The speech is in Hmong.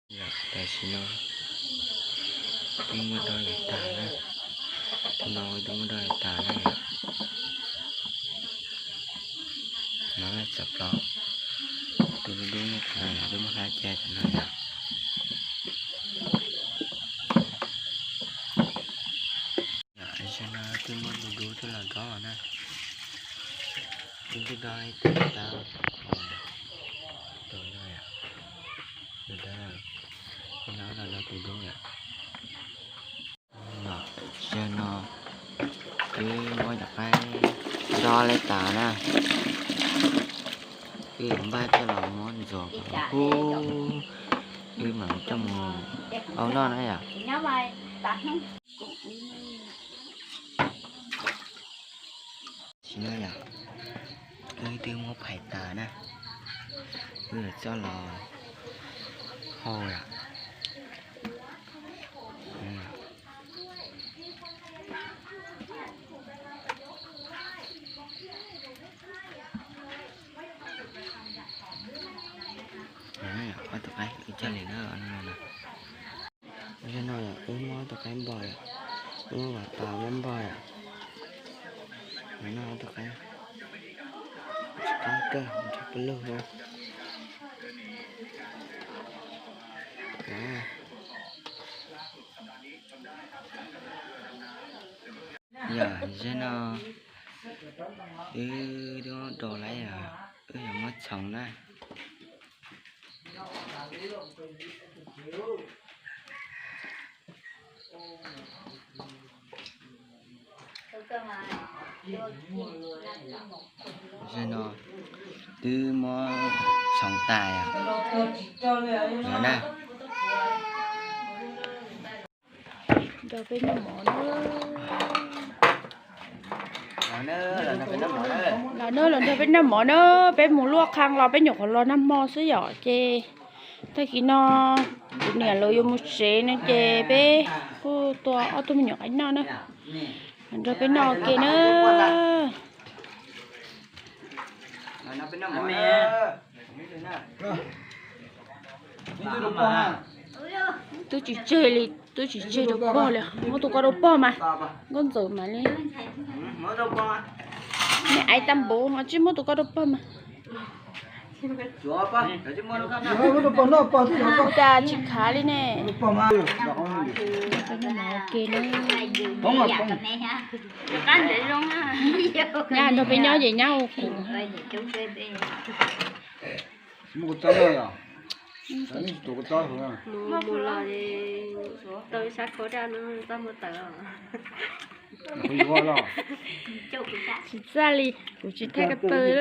Tam sim no twb muab dob tas na, tus no twb muab dob tas na yom. No txawm plaub, tus dub dub nyob qhov no, twb muab hlab ceg tam no yom. Tam sim no twb muab tus dub twb los dob na, twb twb dob ib tug tab, tus no yom, tus dawb, no los dob tus dub yom. Tam sim no twb muab cov qaib dob lawm tas na, wb yuav npaj coj los muab ntxuav kom huv, wb mam coj mus au noj na yom. Tam sim no yom, wb twb muab phais tas na, wb yuav coj los hau yom. Ob tug qaib ib txoj li na. Tam sim no yom, wb muab ob tug qaib npog yom, wb muab vas tas muab npog yom. No ob tug qaib, tsis qab kawg, nrog peb lug na. Yom, tam sim no wb twb rau lawm yom, wb yuav muab txhoov na. Tam sim no twb muab txhoov tas yom, no na. Nrog peb noj mov na. Los na, los nrog peb noj mov na, peb mus luaj qhang los peb nyuam qhuav los nag hmo xwb yom, ces tag kis no kuv niam lawv yuav mus tsev no ces peb kuj tua ob tug me nyuam qaib noj na. Nrog peb noj ua ke na. Twb tsis tseg li, twb tsis tseg rau pog li, muab tus ko rau pog mas, nkauj ntxawm mas li. Niam aiv tag npaum ho tsis muab tus ko rau pog mas. Ua cas tsis khav li ne. Ke na. Nyab nrog peb nyob ces nyab ua kuv. Tsis txaj li, kuv tsis thaij ko taw lawm.